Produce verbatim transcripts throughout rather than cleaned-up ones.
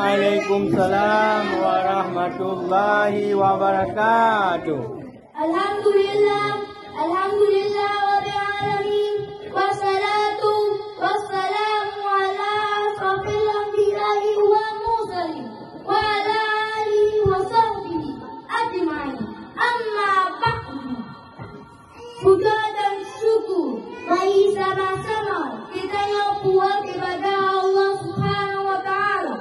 Waalaikumsalam warahmatullahi wabarakatuh. Alhamdulillah, alhamdulillah rabbil alamin. Wassalatu wassalamu ala asyrafil anbiya'i wal mursalin wa ala alihi wa sahbihi ajma'in. Amma ba'du. Puja dan syukur bagi sama-sama kita yang buat ibadah Allah Subhanahu wa Ta'ala.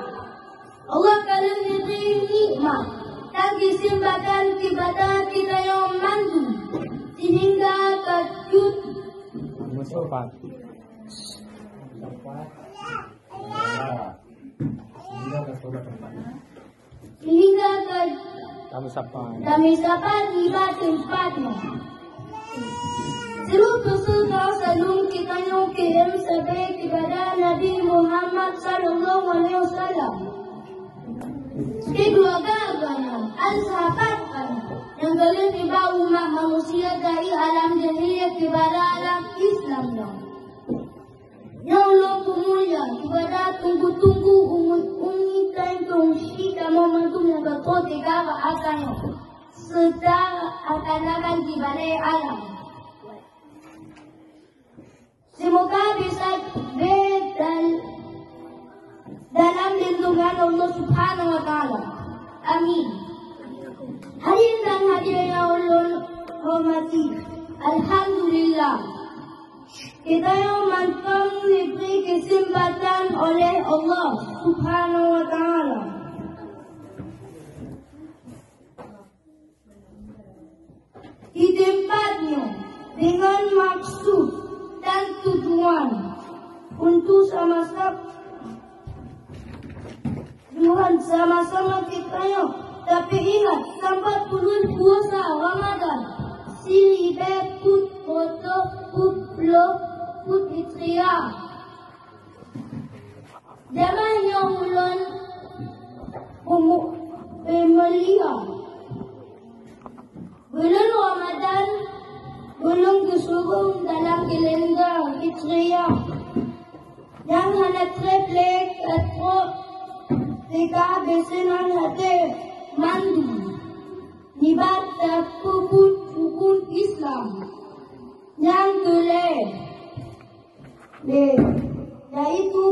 Allah ka lheueh neubri nikmat dan kesempatan ibadah kita yang mandum, sehingga ka jeuet Sehingga ka kami sapa. Kami sapa nibak teumpat nyoe. Seluruh peuseuta saleuem geutanyoe kirém sabe keupada Nabi Muhammad sallallahu alaihi wasallam. Keuluwarga geutanyoe, sahabat geutanyoe, nyang ka lheueh nibak umat manusia dari alam jahiliyah keupada alam Islam nyoe. Nyang lôn peumulia keupada teungku-teungku, umeue-umeue, tanyoe shi kamoe mandum nyang ka troh teuka bak atra nyoe, seureuta rakan-rakan di balai alam. Seumoga bisa be dal-, dalam lindungan Allah Subhanahu wa Ta'ala. Amin. Hadirin dan hadirat yang ulôn hormati, alhamdulillah, kita yang mantong diberi kesempatan oleh Allah Subhanahu wa Ta'ala di tempat nyoe dengan maksud dan tujuan untuk sama-sama Tuhan sama-sama geutanyoe tapeuingat sambat buleuen puasa Ramadan, siribèe peuet reutôh peuet plôh peuet Hijriah. Jamaah nyang ulôn umu-, peumulia. Buleuen Ramadan, buleuen geusurong dalam kalenda Hijriah, nyang hana trép lé ka trok teuka beuseunang até mandum nibak tapeubuet rukon Islam. Nyang keu lhèe, lé, yaitu